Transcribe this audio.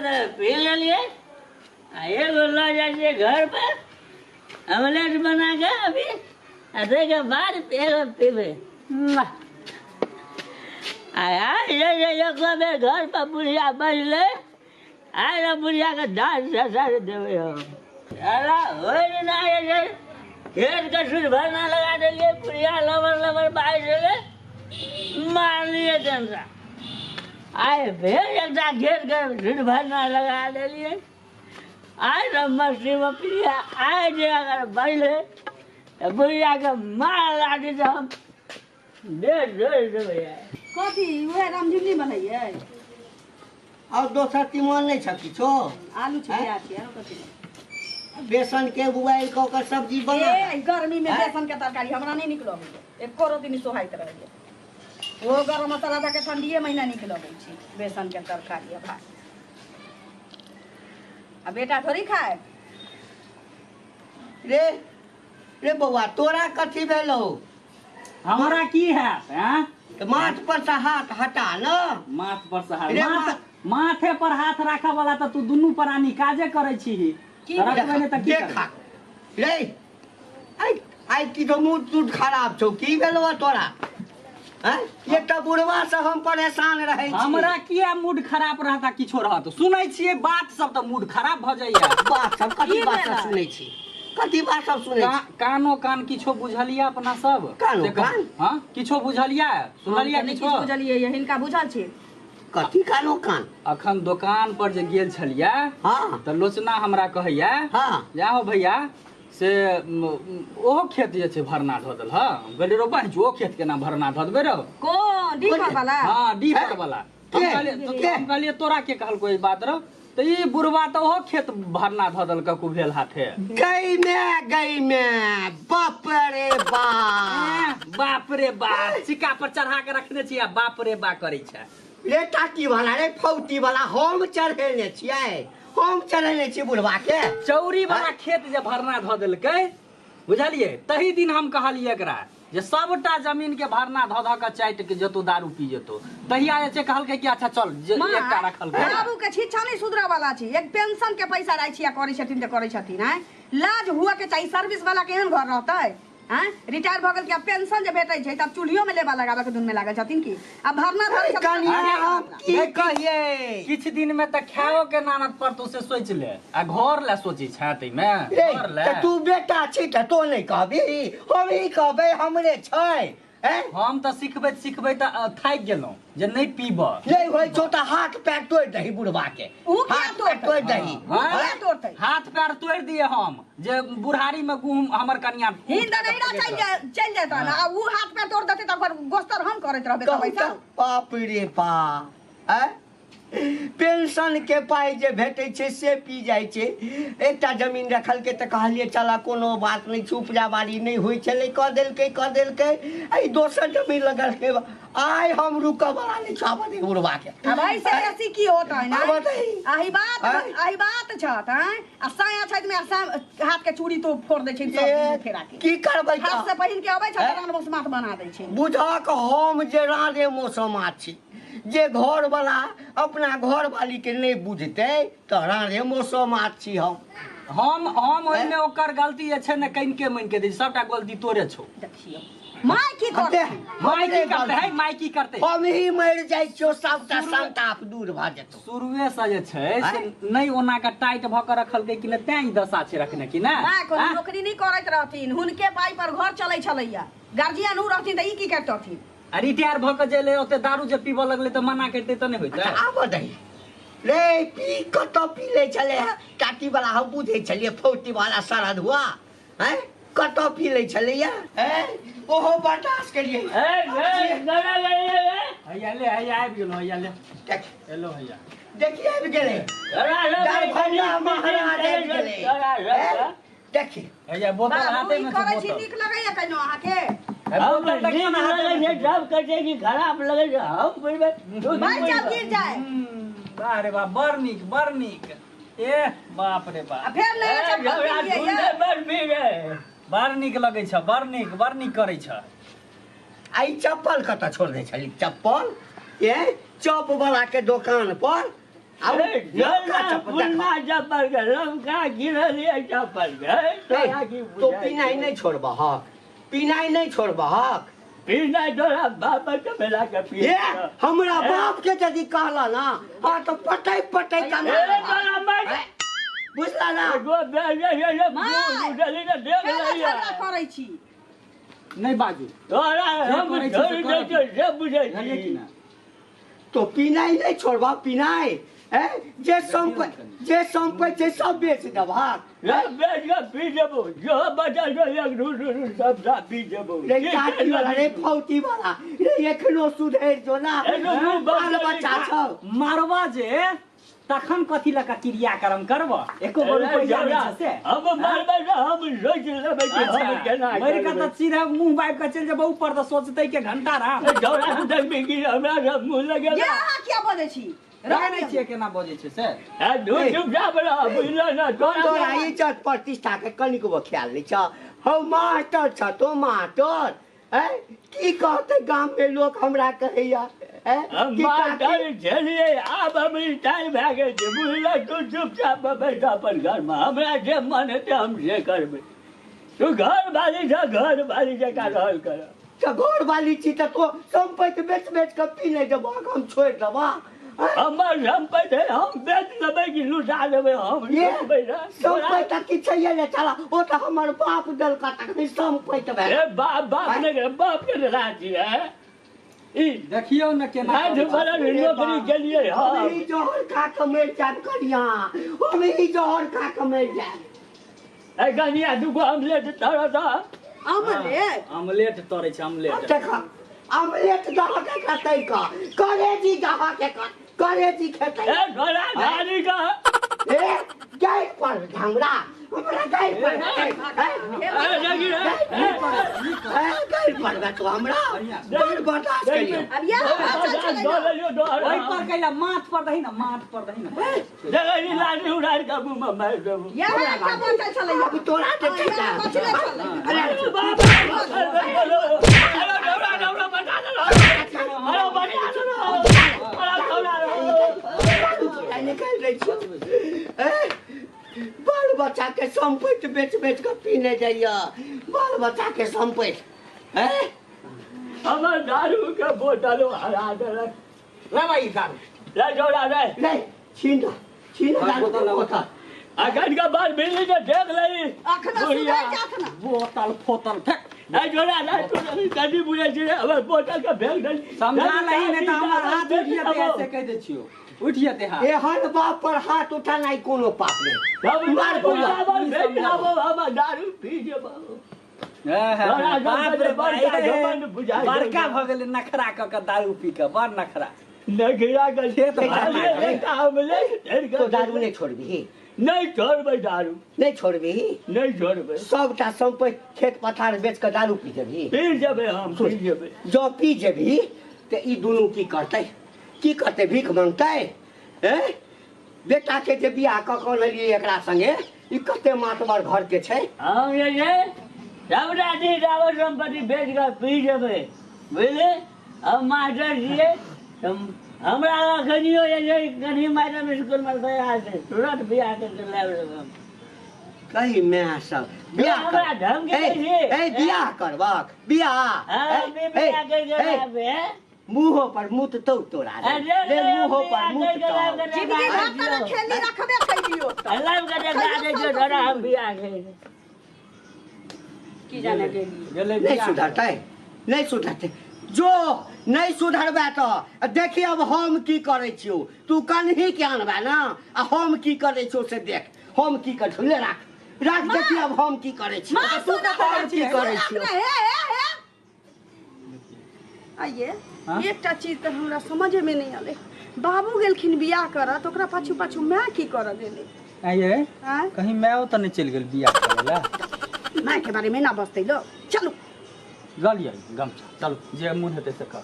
तऽ पी लेलियै आ एगो लऽ जाइ छियै घर पर ऑमलेट बना के अभी आ ताहिके बाद एगो पीबै। आ आइ जे एक बेर घर पर बुढ़िया बजलै, आइ ने बुढ़ियाके दाँत ससारि देबै हम। साला होइ ना जे छै खेतके सुध भरना लगा देलियै, बुढ़िया लबर लबर बाजि देलै, मारलियै तनका। आइ फेर एकटा खेतके सुध भरना लगा देलियै। आइ ने मस्तीमे प्रिया आइ जे अगर बजलै तऽ बुढ़ियाके मार लाठी तऽ हम देह जोड़ि देबै। कथी उएह रामझिमनी बनैयै? और दोसर तीमन नहि छ किछो? आलू छै, प्याज छै, आरो कथी? बेसन के उबालि कऽ ओकर सब्जी बना। ए गर्मी में बेसन के तरकारी हमरा नहीं नीक लगैया, एको रोटी नहीं सोहाइत रहैया। ओ गरम मसाला दऽ के ठंडिये महीना नीक लगै छै बेसन के तरकारी आ भात। आ बेटा थोड़ी खाए। रे रे बौआ, तोरा कथी भेलौ? हमरा की हैत? हैं, तऽ माथ पर से हाथ हटा न। माथ पर से हाथ रे माथ माथे पर हाथ राखऽ वाला तऽ तू दुनू प्राणी काजे करै छी। की रखबै नहि तऽ की देखा करबै? रे आइ आइ की तो मुँह तूठ खराब छौ, की भेलौ तोरा? हैं, एकटा बुढ़वा से हम परेशान रहै छी। हमरा किया मूड खराब रहता? किछो रहत, सुनै छियै बात सब तऽ मूड खराब भऽ जाइया। बात सब कथी? की बात सब भेलै? सुनै छी? कथी बात सब सुनै छी? कानो कान किछो बुझलियै अपना सब? कानो से कहू। कान? हाँ, किछो बुझलियै, सुनलियै? हम तऽ नहि किछो किछु बुझलियै ये, हिनका बुझल छै। कथी कानो कान? अखन दोकान पर जे गेल छलियै हाँ तऽ लोचना हमरा कहैया, हाँ जाहो भैया से ओहो खेत जे छै भरना धऽ देल। हँ, हम कहलियै रौ बहिन, ओ खेत केना भरना धऽ देबै रौ? कोन डीपर वाला? हाँ, डीपर वाला। हम के? कहलियै के? हम कहलियै तोरा के कहलको ई बात रौ? तऽ ई बुढ़वा तऽ ओहो खेत भरना धऽ देलक कुभेल हाथे। गई में गई में, बाप रे बाप। बाप रे बाप, सिक्का पर चढ़ा के रखने छी आ बाप रे बा करै छै। रे टाटी वाला, रे फौती वाला, हम चढ़ेने छियै, हम चढ़ेने छियै बुढ़वा के। चौरी वाला खेत जे भरना धऽ देलकै, बुझलियै? तही दिन हम कहलियै एकरा जे सबटा जमीन के भरना धऽ धऽ के चाटि के जेतो, दारू पी जेतो। तहिया जे छै कहलकै कि अच्छा चल, जे माँ, एकटा रखलकै। बाबू के छिच्छा नहीं सुधरऽ वाला छै। एक पेंशन के पैसा राखि छियै, करै छथिन तऽ करै छथिन। आँय, लाज हुअ के चाही। सर्विस वाला केहन घर रहतै? आँय, रिटायर भऽ गेल कि आब पेंशन जे भेटै छै तब चूल्हियो में लेबा लगाबऽ के धुन में लागल छथिन की आ भरना धरै छथिन। कनिया, हम की कहियै? किछु दिन में तऽ खाओ के नानत पड़तौ से सोचि ले, आ घर ले सोचै छै ताहिमे रे घर ले। तऽ तू बेटा छी तऽ तो नहि कहबी, हम ही कहबै, हमरे छै। हैं? हम तऽ सिखबैत सिखबैत थाकि गेलहुँ जे नहि पीब। नहि होइ छौ तऽ हाथ पैर तोड़ि दही बुढ़वा के। ऊ किया हाथ पैर तोड़तै? तोड़ि दही। हाँ? किया तोड़तै? हाथ पैर तोड़ि दिए हम जे बुढ़ारी में गुम हमर कनिया हिंद नैरा चलि जाय, चलि जेतन आ ऊ हाथ पैर तोड़ देतै तऽ ओकर गोस्तर हम करैत रहबै तऽ कहू पैसा तऽ, बाप रे बाप, आँय? पेंशन के पाइ जे भेटै छै से पी जाइ छै। एकटा जमीन रखलकै तऽ कहलियै चल कोनो बात नहि छै, उपजा बाड़ी नहि होइ छलै, कऽ देलकै कऽ देलकै। एहि दोसर जमीन लगलकै। आइ हम रुकऽ वाला नहि छौ, आबऽ दे बुढ़वा के। आब एहिसँ बेसी की होतै? आबऽ दही। आही बात आँय? आही बात छत। आँय, आ साया छथि में आ हाथ के चूड़ी तो फोड़ दै छै सब ए, फेरा के। की करबै तऽ? हाथ से पहिन के अबै छै आँय? तऽ मौसमात बना दै छै। बुझक हम जे राधे मौसमा छी, जे घरवला अपना घरवाली के नहि बुझतै तऽ राधे मौसमा छी हम। हम ओहिमे ओकर गलती जे छै ने कनिके मानि के दै छी, सबटा गलती तोरे छौ। देखियौ माय की करतै। माय की हमरे करतै? गलती। है, माय की करतै? हम ही मरि जाइ छियौ, सबटा संताप दूर भऽ जेतौ। शुरुए से जे छै से नहि ओना के टाइट भऽ के रखलकै कि नहि, तें ई दशा छै रखने कि नहि? माय कोनो आँय? नौकरी नहि करैत रहथिन, हुनके पाइ पर घर चलै छलैया। गार्जियन ऊ रहथिन तऽ ई की करतथिन? आ रिटायर भऽ के जे ओते दारू जे पीबऽ लगलै तऽ मना करतै तऽ नहि होइतै? आबऽ दही रे। पी कतऽ पी लै छलै हे टाटी वाला? हम बुझै छलियै फौती वाला सरद हुआ। हैं, कतऽ पी लै छलैया? हैं, ओहो बर्दाश्त करियै। ए, ए, गड़ा गड़िए रे। हैया ले, हैया आबि गेलौ, हैया ले। देख। एलो हैया। देखिए आबि गेलै। गड़ा सब दरभंगा महाराज आबि गेलै। गड़ा सब। हैं? देखी हैया बोतल बाबू हाथे ई में छै करै छी बोतल। नीक लगैया कहिनो अहाँके? है, हम बोतल देखियौ नीक ने हाथे लगै में छै, छै। सब कहै छै कि खराब लगै छै, हम पीबै तू मर पीबै। जाब गिर जाए। वाह रे वाह, बड़ नीक बड़ नीक। ए बाप रे आ बाप। फेर ए, नया चप्पल झगड़ा पिन्हियै सुनते ये। बड़ पीबै। बड़ नीक लगै छ, बड़ नीक, बड़ नीक करै छ। आ ई चप्पल कतऽ छोड़ने छली चप्पल? ए चॉप वाला के दोकान पर। आब पुरना चप्पल के लमका गिरल ये चप्पल के तो पीनाइ नहि छोड़बहक, पीनाइ नहि छोड़बहक। पीनाइ तोरा बाप के बेला के पी। हमरा बाप के यदि कहला ना हां तो पटै पटै का बुझला ना। करै छी नहीं बाजू तोरा हम छोड़ दे से बुझै छी। तो पीनाइ नहीं छोड़बा, पीनाइ जे संपत्ति छै सब बेच देबहक। बेच के पी जेबो, जो बचल छौ एक दू दू सब पी जेबो। रे चाची वाला रे फौती वाला रे एखनो सुधरि जो ना, बाल बच्चा छौ। मारबा जे तखन कथी लऽ कऽ क्रियाक्रम करब, एको गो रुपैआ नहि छै से। हम मारबै तऽ हम सोचि लेबै कि हम केना मरि कऽ तऽ सीधा मुँह बाबि कऽ चलि जेबै ऊपर, तऽ सोचतै के घंटा राम झौरा देखबी कि हमरा सब मुँह लगेला। ये अहाँ किया बजै छी? रहै नहि छियै केना बजै छै से। चुपचाप रह बुझल ना। तोरा इज्जत प्रतिष्ठा के कनिकबो ख्याल नहि छौ। हौ मास्टर छ तो मास्टर, की कहतै गाम में लोक हमरा कहैया? मास्टर छलियै, आब हम रिटायर भए गेल छी बुझल। तू चुपचाप बैठ अपन घरमे, हमरा जे मन हेतै हम से करबै। तू घर वाली छ, घर वाली जकाँ रहल कर। तऽ घर वाली छी तऽ तो सम्पत्ति बेच बेच कऽ पी नहि देबहक, हम छोड़ि देबह। हमर सम्पत्ति है, हम बेच लेबै कि लुटा देबै हम। सम्पत्ति तऽ किछु छैहे नहि चला, ओ तऽ हमर बाप देलका तखन सम्पत्ति भेल। बाप बाप नहि, बाप के राज है। देखियौ न केना नौकरी केलियै। हम ई जहर खा कऽ मरि जायब कनिया, हम ई जहर खा कऽ मरि जायब। ए कनिया दूगो ऑमलेट तर दऽ। ऑमलेट? ऑमलेट तरै छै, ऑमलेट। देख ऑमलेट दह के खेतै कऽ, करेजी दह के करेजी खेतै। ए ढोला धारी कऽ ए गाय पर हमरा हमरा गाय पर गाय पर तो हमरा बड़ बर्दाश्त करियो। अब ये ओहि पर कैला माथ पर दही ना, माथ पर दही ना। जगह लाठी उड़ाड़ के मुंह में मारि देबो। ये एकटा बचल छलै। अब तोरा देखै जा। बचले छलै। अरे बाप अरे डोरा डोरा बचा दे। अरे बढ़िया सुनो। अरे डोरा निकाल दै छियौ। बाल बच्चा के सम्पत्ति बेच बेच के पीने जाइया, बाल बच्चा के सम्पत्ति। हमर दारू के बोतल हरा देलक। ले भाई दारू ले जोड़ा ले ले छीन छीन दारू के बोतल। अखन के बाद बिजली के देख लही अखना सुधरि जात ना। बोतल फोतल फेक। ए जोड़ा ले तू कथी बुझै छी हमर बोतल के फेक दे। समझा लही नहि तऽ हमर हाथ उठि जेतै, ऐसे कहि दै छियौ उठि जेतै हाथ। एहन बाप पर हाथ उठेनाइ कोनो पाप नहि। मार दारू पी जेबो। बड़का भऽ गेलै नखरा कऽ के दारू पी कऽ, बड़ नखरा। नखरा के तो दारू नहि छोड़बिही? नहीं छोड़बै दारू, नहीं छोड़बिही, नहीं छोड़बै। सबटा सम्पत्ति खेत पथार बेच कऽ दारू पी जेबही? पी जेबै हम, पी जेबै। जँ पी जेबही तऽ ई दुनू की करतै? की करतै? भीख मांगतै? बेटा के जे बियाह कऽ कऽ अनलियै एकरा संगे, ई कते मातबर घर के छै। हम जे छै सबटा चीज दावर सम्पत्ति बेच कऽ पी जेबै बुझली। हम मास्टर छियै, हमरा अखनियो जे छै कनि मैडम स्कूलमे तैयार छै, तुरंत बियाह कऽ लाबि लेबै हम। कही माय सब बियाह हमरा धमकी दै छी। ए बियाह करबक? बियाह मुँहो पर मुत तौ तोरा रे, मुँहो पर मुत तौ। जिंदगी भर तोरा खेली रखबे कैलियो। लाइव के देखा दे जो तोरा हम बियाह के की जाने गेलिए। नहीं सुधरतै, नहीं सुधरतै। जो नहीं सुधरबै तऽ देखी अब हम की करै छियौ। तू कन्ही के आनबै ना, आ हम की करै छियौ से देख। हम की करै छियौ, ले राख राख, देखी अब हम की करै छियौ। हम की करै छियौ। आइए एकटा चीज तऽ हमरा समझमे नहि अलै। बाबू गेलखिन बियाह करऽ तऽ ओकरा पाछू पाछू माय की करऽ गेलै? आइए कहीं मायो तऽ नहि चलि गेल बियाह करै लए? माय के बारेमे ना बजतै लोक। चलू लऽ लिअ गमछा, चलू जे मोन हेतै से कर।